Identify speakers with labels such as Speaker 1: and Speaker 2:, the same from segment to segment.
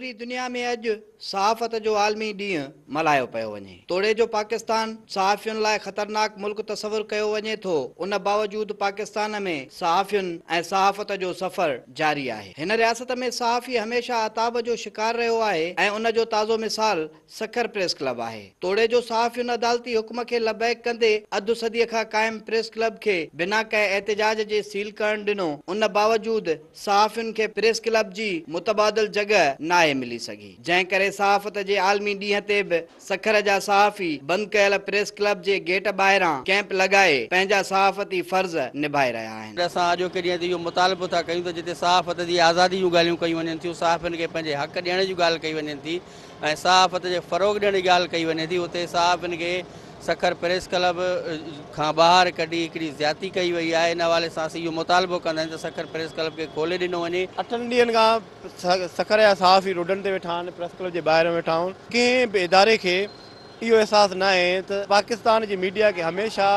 Speaker 1: سڄي دنيا ۾ اڄ صحافت جو عالمي ڏينهن ملهايو پيو وڃي. توڙي جو پاڪستان صحافين لاء خطرناڪ ملڪ تصور ڪيو وڃي ٿو، ان باوجود پاڪستان ۾ صحافين ۽ صحافت جو سفر جاري آهي. هن رياست ۾ صحافي هميشه عتاب جو شڪار رهيو آهي ۽ ان جو تازو مثال سکر پريس ڪلب آهي. توڙي جو صحافين عدالتي حڪم کي لبيڪ ڪندي اڌ صديء کان قائم پريس ڪلب کي بنا ڪنهن احتجاج جي سيل ڪرڻ ڏنو، ان باوجود صحافين کي پريس ڪلب جي متبادل جڳهه ناهي ملي سگهي، جنهن ڪري صحافت جي عالمي ڏينهن تي به سکر جا صحافي بند ڪيل پريس ڪلب جي گيٽ ٻاهران ڪئمپ لڳائي پنهنجا صحافتي فرض نڀائي رهيا آهن.
Speaker 2: اسان اڄوڪي ڏينهن تي اهو مطالبو ٿا ڪيون ته جتي صحافت جي آزادي جون ڳالهيون ڪيون وڃن ٿيون، صحافين کي پنهنجي حق ڏيڻ جون ڳالهه ڪئي وڃي ٿي ۽ صحافت جي فروغ ڏيڻ جي ڳالهه ڪئي وڃي ٿي، اتي صحافين کي سکر پريس ڪلب کان ٻاهر ڪڍي هڪڙي زيادتي ڪئي وئي آهي. ان حوالي سان اسين اهو مطالبو ڪندا آهيون ته سکر پريس ڪلب کي کولي ڏنو وڃي.
Speaker 3: 8 ڏينهن کان سکر جا صحافي روڊن تي ويٺا آهن، پريس ڪلب جي ٻاهر ويٺا آهن. ڪنهن به اداري کي اهو احساس ناهي ته پاڪستان جي ميڊيا کي هميشه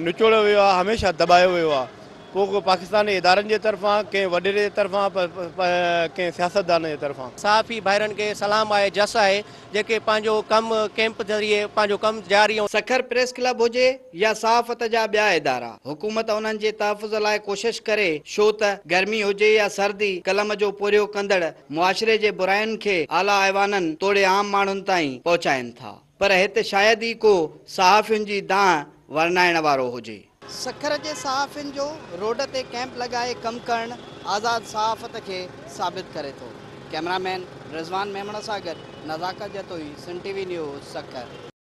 Speaker 3: نچوڙيو ويو آهي، هميشه دٻايو ويو آهي. پوء پاڪستان جي ادارن جي طرفان، ڪنهن وڏيري جي طرفان، ڪنهن سياستدان جي طرفان.
Speaker 4: صحافي ڀائرن کي سلام آهي، جس آهي، جيڪي پنهنجو ڪم ڪيمپ ذريعي پنهنجو ڪم جاري.
Speaker 1: سکر پريس ڪلب هجي يا صحافت جا ٻيا ادارا، حڪومت انهن جي تحفظ لاء ڪوشش ڪري، ڇو ته گرمي هجي يا سردي، قلم جو پورهيو ڪندڙ معاشري جي براين کي اعليٰ ايوانن توڙي عام ماڻهن تائين پهچائين ٿا. پر هت شايد ئي ڪو صحافين جي دانهن ورنائڻ وارو هجي. سکر جي صحافين جو روڊ تي ڪئمپ لڳائي ڪم ڪرڻ آزاد صحافت کي ثابت ڪري ٿو. ڪئميرا مين رضوان ميمڻ سان گڏ Nazakat Jatoi, Sindh T V news, Sukkur.